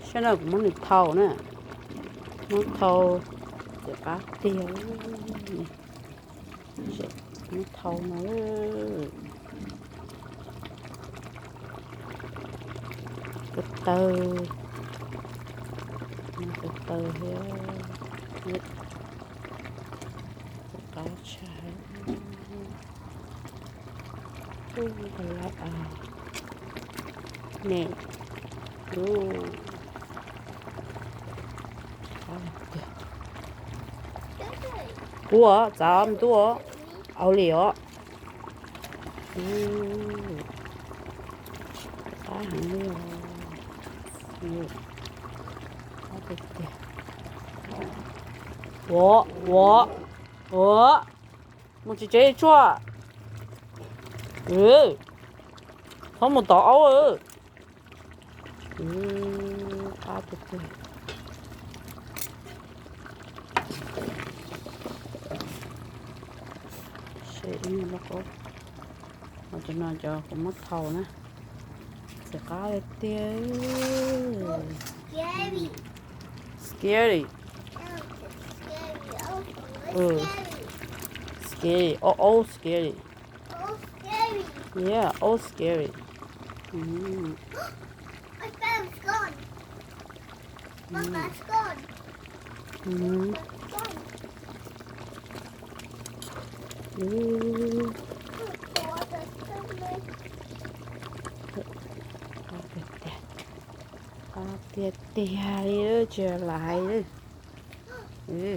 Saib no kuv muab nws thau na, muab thau, txiv qab tiag, muab thau no, ko taw, ko taw thiab, qab tshaj, ub, ne, ub, kuv txav mus ntuj, au li os. Qab heev li os. Ua, ua, ua, mus tsis tsev tshuaj. Txhob mus tom aub. Qab tiag tiag. Seb ib nyuag loj qab, cov no cov kuv muab thau na. Txiv qab tiag tiag. Scary. Scary. Oh, oh, scary. Yeah, oh, scary. Qab tiag tiag li, tsis lam hais li.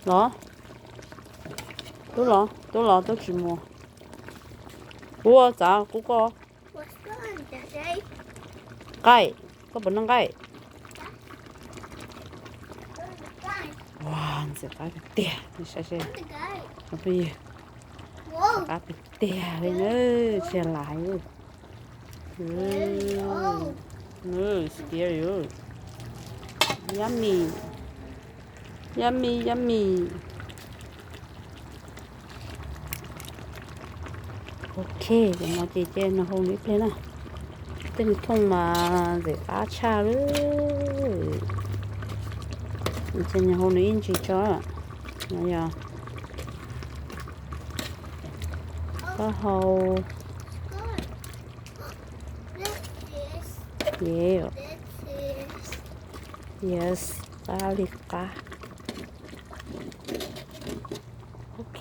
Los, tub los, tub los, tub tsis mus. Kuv ua txav, kuv koj. Nqaij, koj puas noj nqaij? Ua, ntxim qab tiag tiag, saib seb. Qab tiag tiag li na, tsis lam hais li. Scary. Yummy. Yummy, yummy. Ok, ces no ces cia nws haus nws ib pliag na. Tej nws thooj mas ntxim qab tshaj li. Ces nws haus nws ib ntsis tso. No yog taub hau. Yes, qab li qab. Ok,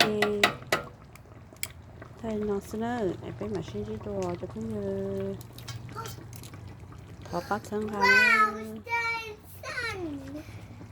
tag li no xwb na, es peb mam sib ntsib dua cov phooj ywg. Thov pab txhawb nqa na.